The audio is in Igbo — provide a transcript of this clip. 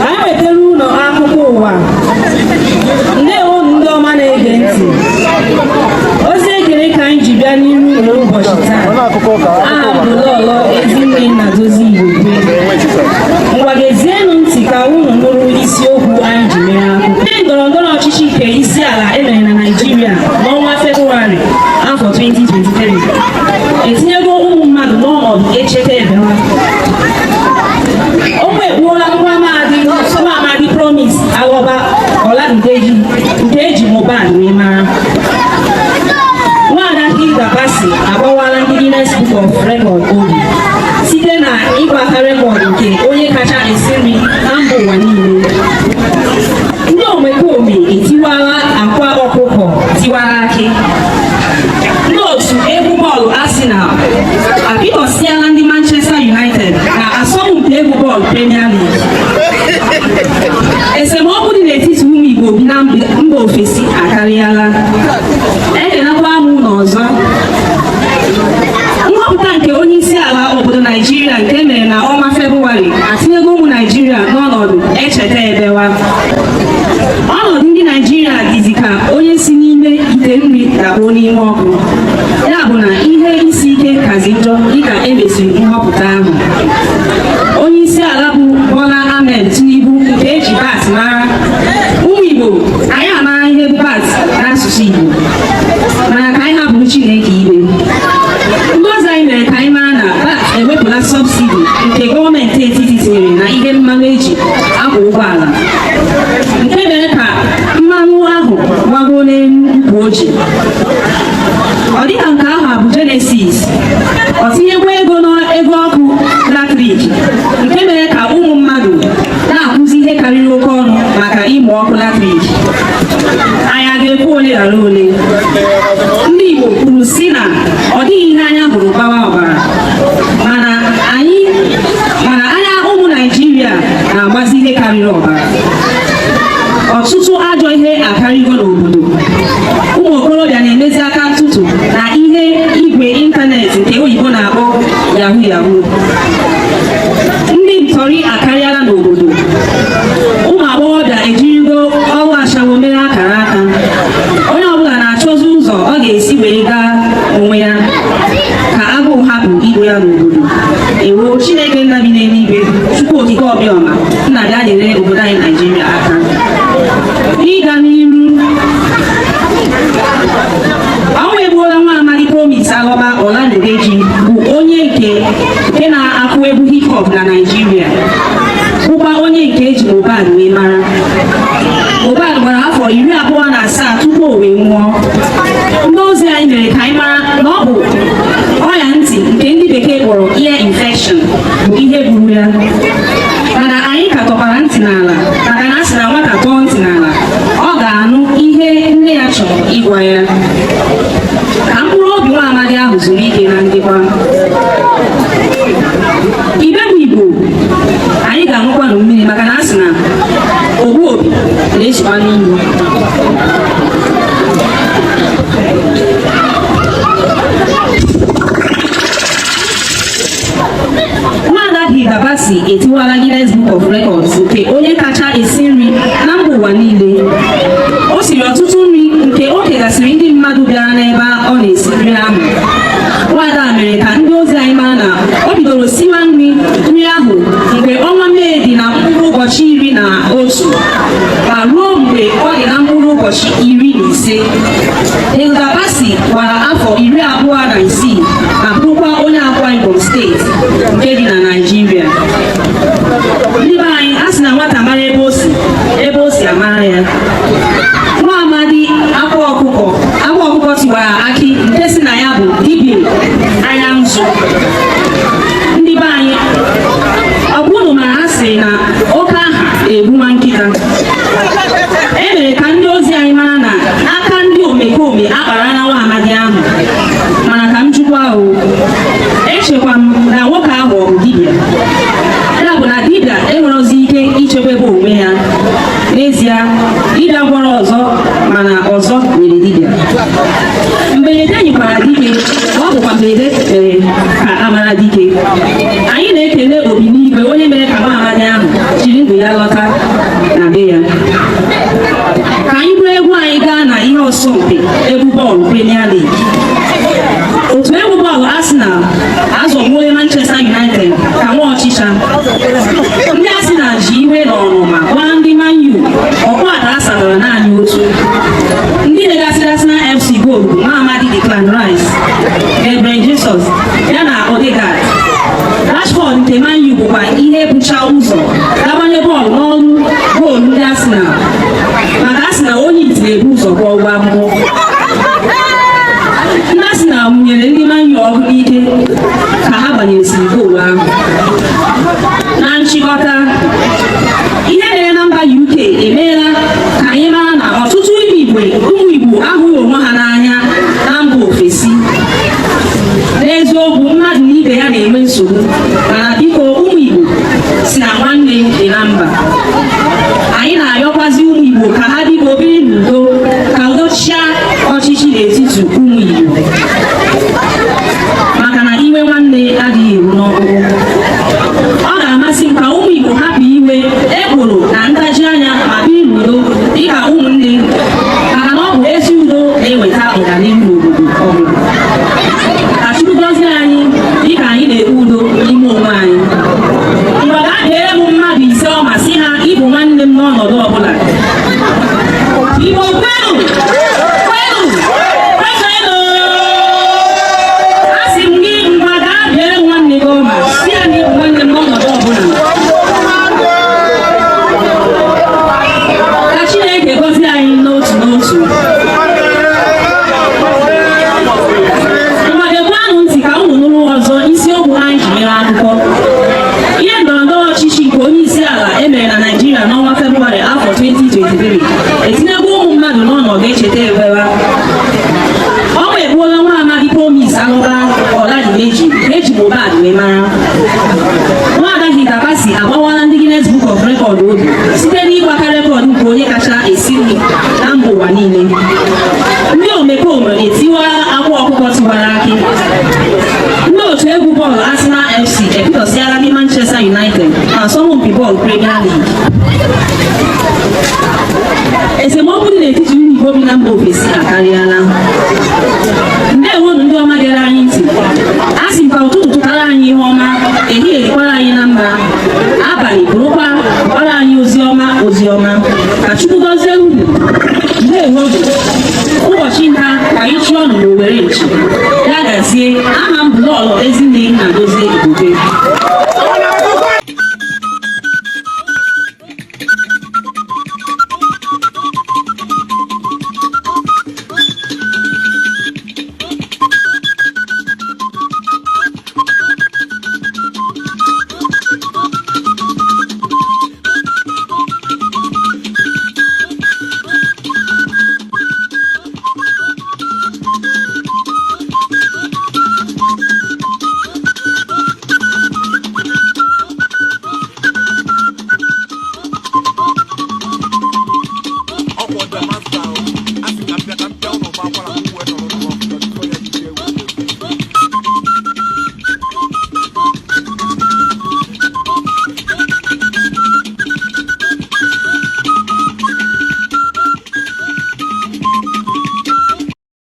Anyị wetara unu akụkọ ụwa. Ndewo ndị ọma na-ege ntị. Ozi ekele ka anyị ji bịa n'iru unu n'ụbọchị taa. Aha m bụ Lọlọ Ezinne Nnadozie Igbokwe. Ngwa, gezienụ ntị ka unu nụrụ isiokwu anyị ji mere akụkọ. Ndị ndọrọ ndọrọ ọchịchị nke isi ala emere na Naịjirịa n'ọnwa Febụwarị afọ 2023 etinyego ụmụ mmadụ n'ọnọdụ echeta ebewa. Ọnwụ egbuola nwa amadi Promise Aloba Oladideji nke eji Mohbad wee mara. Nwaada Hilda Baci agbawala ndị Guinness Book of Record obi site na ịgbaka record nke onye kacha esi nri na mba ụwa niile. Ndị omekome etiwala akwa ọkụkọ tiwara akị. Ndị otu egwu bọọlụ Arsenal apịtọsịala ndị Manchester United na asọmpi egwu bọọlụ Premier League. Esemokwu dị n'etiti ụmụ Igbo bi na mba ofesi akarịala. Ekelekwa m unu ọzọ. Nhọpụta nke onye isi ala obodo Naijiria nke emere na ọnwa Febụwarị atinyego ụmụ Naijiria n'ọnọdụ echeta ebewa. Ọnọdụ ndị Naijiria dịzi ka onye si n'ime ite nri dakpuo n'ime ọkụ. Ya bụ na ihe isi ike kazi njọ dịka emesiri nhọpụta ahụ. Onye isi ala bụ Bola Ahmed Tinubu nke eji BAT mara. Ụmụ Igbo, anyị amara ihe bụ BAT n'asụsụ Igbo, mana ka anyị hapụrụ Chineke ibe. Ndị ọzọ anyị mere ka anyị mara na BAT ewepụla subsidy nke gọọmenti etiti tinyere na ihe mmanụ eji akwọ ụgbọala, nke mere ka mmanụ ahụ gbagoo n'elu ukwu oji. Ọ dịka nke ahụ abụ Genesis. Ọ tinyekwa ego n'ego ọkụ latrik, nke mere ka ụmụ mmadụ na-akwụzi ihe karịrị oke ọnụ maka ịmụ ọkụ latrik. Anyị a ga-ekwu ole ghara ole? Ndị Igbo kwuru si na ọ dịghị ihe anya hụrụ gbawa ọbara, mana anyị mana anya ụmụ Naijiria na-agbazi ihe karịrị ọbara. Ọtụtụ ajọ ihe akarịgo n'obodo. Ụmụ okorobịa na-emezi aka ntụtụ na ihe igwe ịntanetị nke oyibo na-akpọ yahoo yahoo. Ndị ntọrị akarịala n'obodo. Ụmụ agbọghọbịa ejirigo ọrụ ashawo mere akara aka. Onye ọbụla na-achọzi ụzọ ọ ga-esi wee gaa onwe ya ka agụụ hapụ igbu ya n'obodo. Ewo, Chineke nna bi n'eluigwe, Chukwu Okike Obiọma nna, bịa nyere obodo anyị Naijiria aka. Ịga n'iru, ọnwụ egbuola nwa amadi Promise Aloba Oladideji, bụ onye nke na-akụ egwu hip hop na Naịjirịa, bụkwa onye nke eji Mohbad wee mara. Mohbad gbara afọ 27 tupu o wee nwụọ. Ndị ozi anyị mere ka anyị mara na ọ bụ ọya ntị nke ndị bekee kpọrọ ear infection bụ ihe gburu ya, mana anyị ka tọkwara ntị n'ala, maka na a sị na nwata tọọ ntị n'ala, ọ ga-anụ ihe nne ya chọrọ ịgwa ya. Ka mkpụrụ obi nwa amadi ahụ zuru ike na ndịkwa. Ibe bụ Igbo, anyị ga-aṅụkwanụ mmiri, maka na a sị na ogbu opi na-esokwa n'ilu. Nwaada Hilda Baci etiwala Guinness Book of Records nke onye kacha esi nri na mba ụwa niile. O siri ọtụtụ nri nke o kegasịrị ndị mmadụ bịara n'ebe ọ na-esi nri ahụ. Nwaada a mere ka ndị ozi anyị mara na o bidoro siwa nri ahụ mgbe ọnwa Mee dị na mkpụrụ ụbọchị 11 ma ruo mgbe ọ dị na mkpụrụ ụbọchị 15. Hilda Baci gbara afọ 26 ma bụrụkwa onye Akwa Ibom Steeti nke dị na Naịjirịa. Ndị be anyị, a sị na nwata mara ebe o si amara ya. Nwa amadi akwa ọkụkọ tiwara akị nke si na ya bụ dibịa anya nzu. Ndị be anyị, ọ bụ unu mara a sị na oke aha na-egbu nwa nkịta. E mere ka ndị ozi anyị mara na aka ndị omekome akparala nwa amadi ahụ, mana ka m jụkwa o, echekwa m na nwoke ahụ ọ bụ dibịa? Ya bụ na dibịa enwerozi ike ichekwebe onwe ya. N'ezie, dibịa gwọrọ ọzọ, mana ọzọ nyere dibịa. Mberede nyikwara dike, ọ bụkwa mberede mere ka amara. mara dike. Anyị na-ekele Obinigwe onye mere ka nwa amadi ahụ jiri ndụ ya lọta na be ya. Ka anyị buru egwu anyị gaa na ihe ọsọmpi egwu bọọlụ Premier League. Otu egwu bọọlụ Arsenal azọgbuola Manchester United ka nwa ọchịcha. Ndị Arsenal ji iwe na ọnụma gbaa ndị Man U ọkpụ atọ asatara naanị otu. Ndị legasịrị Arsenal FC goolu bụ nwa amadi Declan Rice, Gabriel Jesus ya na Odegaard. Rashford nke Man U bụkwa ihe bucha ụzọ gabanye bọọlụ n'ọnụ goolu ndị Arsenal, maka a sị na onye iti na-ebu ụzọ kwụọ ụgwọ akwụkwọ. Ndị Arsenal mụnyere ndị Man U ọkụ n'ike ka ha gbanyesịrị goolu ahụ. Na nchịkọta, ihe mere na mba UK emeela ka anyị mara na ọtụtụ ụmụ Igbo ahụghị onwe ha n'anya na mba ofesi. N'eziokwu, mmadụ na ibe ya na-enwe nsogbu, mana biko, ụmụ Igbo si na nwanne dị na mba. Anyị na-arịọkwazi ụmụ Igbo ka ha biko biri n'udo, ka udo chịa ọchịchị n'etiti ụmụ Igbo, maka na iwe nwanne adịghị eru n'ọkpụkpụ. Ọ ga-amasị m ka ụmụ Igbo hapụ iwe, ekworo na ntaji anya ma biri n'udo dịka ụmụnne, maka na ọ bụ ezi udo na-eweta ọganihu n'obodo ọbụla. Ka Chukwu gọzie anyị dịka anyị na-ekpe udo n'ime onwe anyị. Ngwa, gaa dere m mmadụ ise ọ ma sị ha ịbụ nwanne m n'ọnọdụ ọbụla. Igbo kwenu, kwenu, kwezuenu! Asị m gị, ngwa, gaa bịara m nwanne gị ọma, si ya na ịbụ nwanne m n'ọnọdụ ọbụla. Ka Chineke gọzie anyị n'otu n'otu. Ngwa, gekwanụ ntị ka unu nụrụ ọzọ isiokwu anyị ji mere akụkọ. Ihe ndọrọndọrọ ọchịchị nke onye isi ala emere na Naịjirịa n'ọnwa Febụwarị afọ 2023 etinyego ụmụ mmadụ n'ọnọdụ echeta ewewa. Ọnwụ egbuola nwa amadi Promise Aloba Oladimeji eji Mohbad wee mara. Nwaada Hilda Baci agbawala ndị Guinness Book of Record obi site n'ịgbaka rekọd nke onye kacha esi nri na mba ụwa niile. Ndị omekome etiwara akwa ọkụkọ tiwara akị. Ndị otu egwu bọọlụ Arsenal FC epitọsịala ndị Manchester United na asọmpi bọọlụ Premier League. Esemokwu dị n'etiti ndị Igbo bi na mba ofesi akarịala. Ndewonu, ndị ọma gere anyị ntị. A sị m ka ụtụtụ tụtara anyị ihe ọma, ehihie dịkwara anyị na mma, abalị bụrụkwa kwara anyị ozi ọma, ozi ọma. Ka Chukwu gọzie unu. Ndewonu. Ụbọchị nta ka anyị chụọ ọnụ n'Owere nchi. Ya gazie. Aha m bụ Lọlọ Ezinne na Dozie Igbobe.